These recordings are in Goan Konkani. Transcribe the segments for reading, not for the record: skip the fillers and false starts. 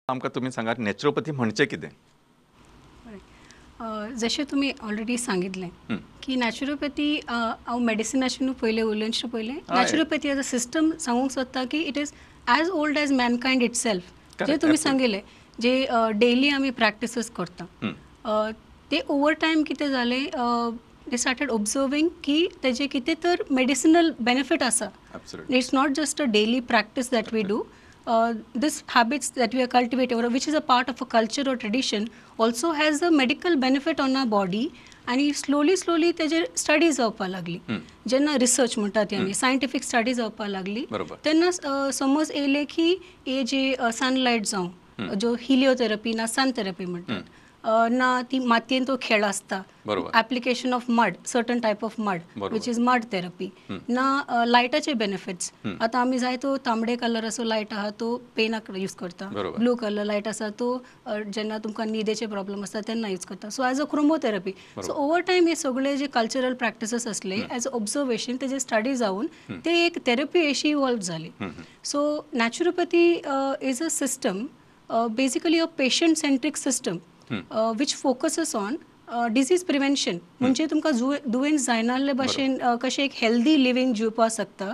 आमकां तुमी सांगात, नॅचरोपॅथी म्हणचे कितें? जशें तुमी ऑलरेडी सांगितलें की नॅचरोपॅथी, हांव मेडिसिनाचे न्हू पयलें उलोवचे पयलें नॅचरोपॅथी एज अ सिस्टम सांगूंक सोदता की it is as old as mankind itself. जे तुमी सांगिल्लें, जे डेली आमी प्रॅक्टिसीस करता, ते ओवर टायम कितें जालें, दे स्टार्टेड ऑब्जर्वींग की तेजे कितें तर मेडिसिनल बेनिफीट आसा. It's not just a daily practice that we do. This habits that we are cultivating, or which is a part of a culture or tradition, also has a medical benefit on our body. आणि स्लोली स्लोली तेजेर स्टडी जावपाक लागली. जेन्ना रिसर्च म्हणटा ती आमी, सायंटिफीक स्टडी जावपाक लागली, तेन्ना समज येयलें की हे जे सनलायट जावं, ज्यो हिलियोथेरपी ना सन थेरपी म्हणटात ना, ती मातयेन तो खेळ आसता, application of mud, certain type of mud, which is mud therapy, ना लायटाचे बेनिफिट्स. आतां आमी जाय तो तांबडे कलराचो लायट आहा तो पेनाक यूज करता, ब्लू कलर लायट आसा तो जेन्ना तुमकां न्हिदेचे प्रॉब्लम आसता तेन्ना यूज करता, so as a chromotherapy. So over time हे सगळे जे कल्चरल प्रॅक्टिसीस आसले, एज अ ऑब्जर्वेशन तेजे स्टडी जावन ते एक थेरपी अशी इवॉल्व जाली. So naturopathy is a system, basically a patient centric system which focuses on disease prevention, म्हणजे तुमकां दुयेंस जायनासले भाशेन कशें एक हेल्दी लिवींग जिवपाक शकता,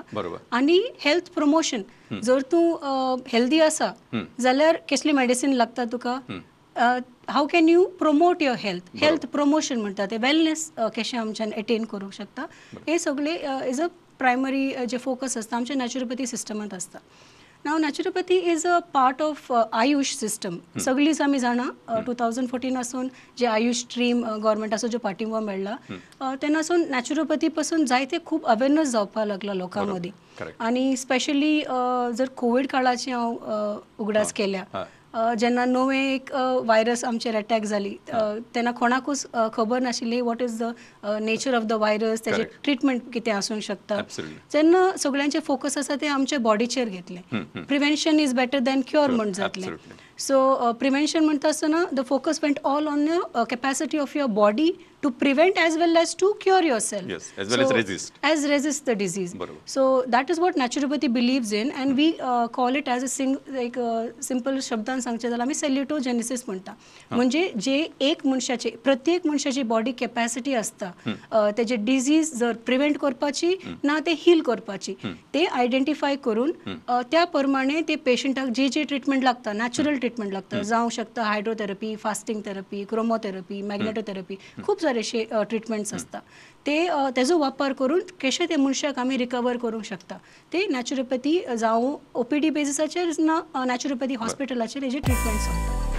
आनी हेल्थ प्रमोशन. जर तूं हेल्दी आसा जाल्यार कसली मेडिसीन लागता तुका, how can you promote your health, health promotion म्हणटा ते, वेलनेस कशें आमच्यान एटेन करूंक शकता, हे सगळे is a primary J focus आसता आमच्या नॅचरोपॅथी सिस्टमांत आसता. Now naturopathy is a part of AYUSH system. सगळींच आमी जाणा, 2014 आसून जे आयुष स्ट्रीम गव्हर्मेंटाचो जो पाठिंबो मेळ्ळा, तेन्नासून नॅचरोपॅथी पासून जायते खूब अवेरनस जावपाक लागला लोकां मदीं. आनी स्पेशली जर कोवीड काळाची हांव उगडास केल्या, जेन्ना नवें एक वायरस आमचेर अटॅक जाली, तेन्ना कोणाकूच खबर नाशिल्ली what is the nature of the virus, तेजें ट्रिटमेंट कितें आसूंक शकता. तेन्ना सगळ्यांचे फोकस आसा ते आमच्या बॉडीचेर घेतलें. Prevention is better than cure म्हण जातलें. सो प्रिवेन्शन म्हणटा आसतना the focus went all on the capacity of your body to prevent as well as to cure yourself. Yes, as well as resist. As resist the disease. So that is what naturopathy believes in, and we call it as a एक सिंपल शब्दान सांगचें जाल्यार आमी सेल्युटोजेनेसिस म्हणटा. म्हणजे जे एक मनशाचे, प्रत्येक मनशाची बॉडी कॅपॅसिटी आसता तेजे डिजीज जर प्रिवेंट करपाची ना ते हील करपाची, ते आयडेंटिफाय करून त्या प्रमाणे ते पेशंटाक जे जे ट्रिटमेंट लागता, नॅचरल ट्रिटमेंट लागता, जावंक शकता hydrotherapy, fasting therapy, chromotherapy, magnetotherapy, खूब सारे ट्रिटमेंट्स आसता, ते तेजो वापर करून कशें ते मनशाक आमी रिकवर करूंक शकता. ते नॅचरोपॅथी जावं ओपीडी बेजिसाचेर ना नॅचरोपॅथी हॉस्पिटलाचेर हेजे ट्रिटमेंट्स जाता.